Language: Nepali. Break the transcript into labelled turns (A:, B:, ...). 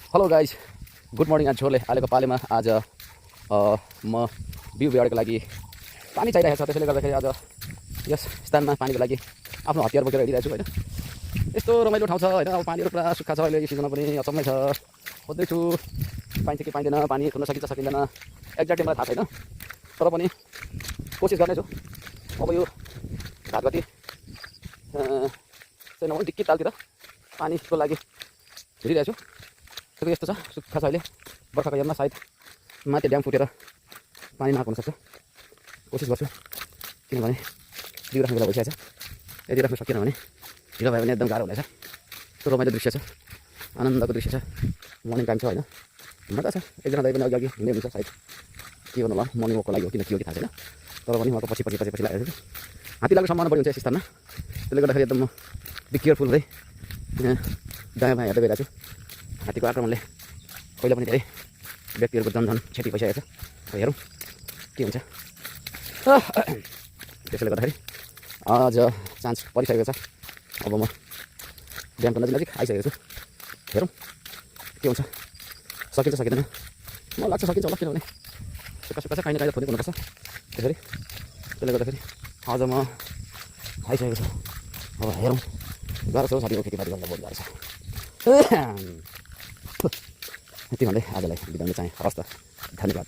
A: Hello guys, good morning. आज छोरले अहिलेको पालीमा आज म बिउ बिहाडको लागि पानी चाहिरहेको छ। त्यसैले गर्दाखेरि आज यस स्थानमा पानीको लागि आफ्नो हतियार बोकेर हिँडिरहेको छु होइन। यस्तो रमाइलो ठाउँ छ होइन। अब पानीहरू पुरा सुक्खा छ। अहिले यो सिजनमा पनि अचम्मै छ। खोज्दैछु पाइन्छ कि पाइँदैन, पानी खोज्न सकिन्छ सकिँदैन एक्ज्याक्टली मलाई थाहा छैन, तर पनि कोसिस गर्नेछु। अब यो घाटगति चाहिँ नभए डिक्की तालतिर पानीको लागि हिँडिरहेको छु। त्यो यस्तो छ, सुक्खा छ। अहिले बर्खाको याममा सायद माथि ड्याम फुटेर पानी नआएको हुनसक्छ। कोसिस गर्छु, किनभने बिउ राख्ने बेला भइसकेको छ। यदि राख्नु सकिएन भने ढिलो भयो भने एकदम गाह्रो हुनेछ। त्यो रमाइलो दृश्य छ, आनन्दको दृश्य छ। मर्निङ टाइम छ होइन, मजा छ। एकजना दाइ पनि अघि हुँदै हुन्छ सायद, के गर्नु होला, मर्निङ वकको लागि हो कि के हो कि थाहा छैन। तर पनि उहाँको पछि लागेको छु। हात्ती लाग्ने सम्भावना बढी हुन्छ यस स्थानमा। त्यसले गर्दाखेरि एकदम म बी केयरफुल हुँदै दायाँ बायाँ हेर्दै गइरहेको छु। हात्तीको आक्रमणले पहिला पनि धेरै व्यक्तिहरूको जनधन क्षति भइसकेको छ। हेरौँ के हुन्छ। त्यसैले गर्दाखेरि आज चान्स परिसकेको छ। अब म ड्यामको नजिक आइसकेको छु। हेरौँ के हुन्छ, सकिन्छ सकिँदैन। मलाई लाग्छ सकिन्छ होला, किनभने सुक्खा सुक्खा छ, काहीँ न काहीँ थोरै हुनुपर्छ। त्यसले गर्दाखेरि आज म आइसकेको छु। अब हेरौँ, गाह्रो छ साथीको खेतीपाती गर्न बहुत गाह्रो छ। यति भन्दै आजलाई बिताउन चाहेँ। हवस् त, धन्यवाद।